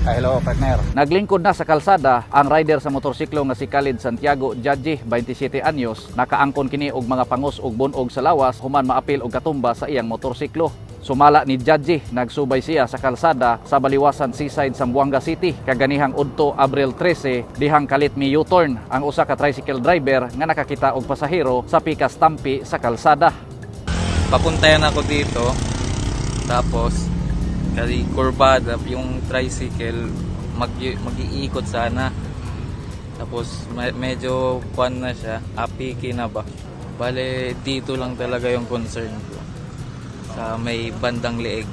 Ay, hello, partner. Naglingkod na sa kalsada ang rider sa motorsiklo nga si Khalid Santiago Jadji, 27 anyos, nakaangkon kini og mga pangos ug bunog sa lawas human maapil og katumba sa iyang motorsiklo. Sumala ni Jadji, nagsubay siya sa kalsada sa Baliwasan Seaside, Zamboanga City kaganihang udto, Abril 13, dihang kalit mi U-turn ang usa ka tricycle driver nga nakakita og pasahero sa pikas tampi sa kalsada. Papunta yan ako dito. Tapos, kay kurbada, yung tricycle, mag-iikot sana. Tapos, medyo kwan na siya, apiki na ba. Bale, dito lang talaga yung concern ko. Sa may bandang leeg.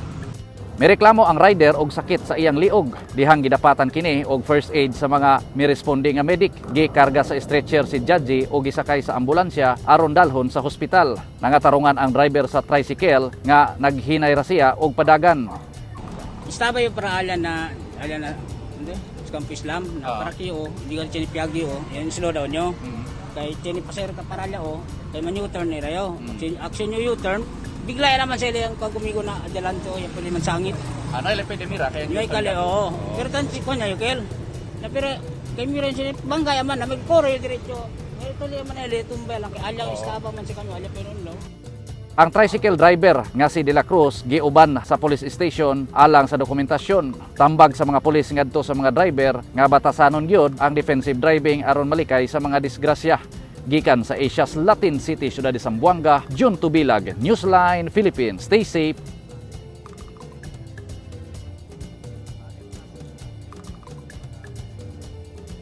Mireklamo ang rider og sakit sa iyang liog. Dihang gidapatan kini og first aid sa mga miresponde nga medic. Gikarga sa stretcher si Jadji og gisakay sa ambulansya aron dalhon sa hospital. Nangatarungan ang driver sa tricycle nga naghinay ra siya og padagan. Estaba yung para ala na hindi sa Campo Islam na para kiyo hindi ka chini piagi oh yan, slow down nyo kay chini pasero ka para oh kay man U-turn ni rayo. Action nyo U-turn, bigla naman sila yung kagumigo na adelanto yung pwede man sangit. Ano ile pwede mira kay Ngay kali, oo, pero tan si konya yukel na pero kay mira sila bangga man na magkore diretso ngay tuloy man ele tumbay lang kay alyang estaba man si kami alya pero no. Ang tricycle driver nga si De La Cruz giuban sa police station alang sa dokumentasyon. Tambag sa mga pulis ngadto sa mga driver nga batasanon gyud ang defensive driving aron malikay sa mga disgrasya. Gikan sa Asia's Latin City, Ciudad de Zamboanga, June Tubilag, Newsline Philippines. Stay safe.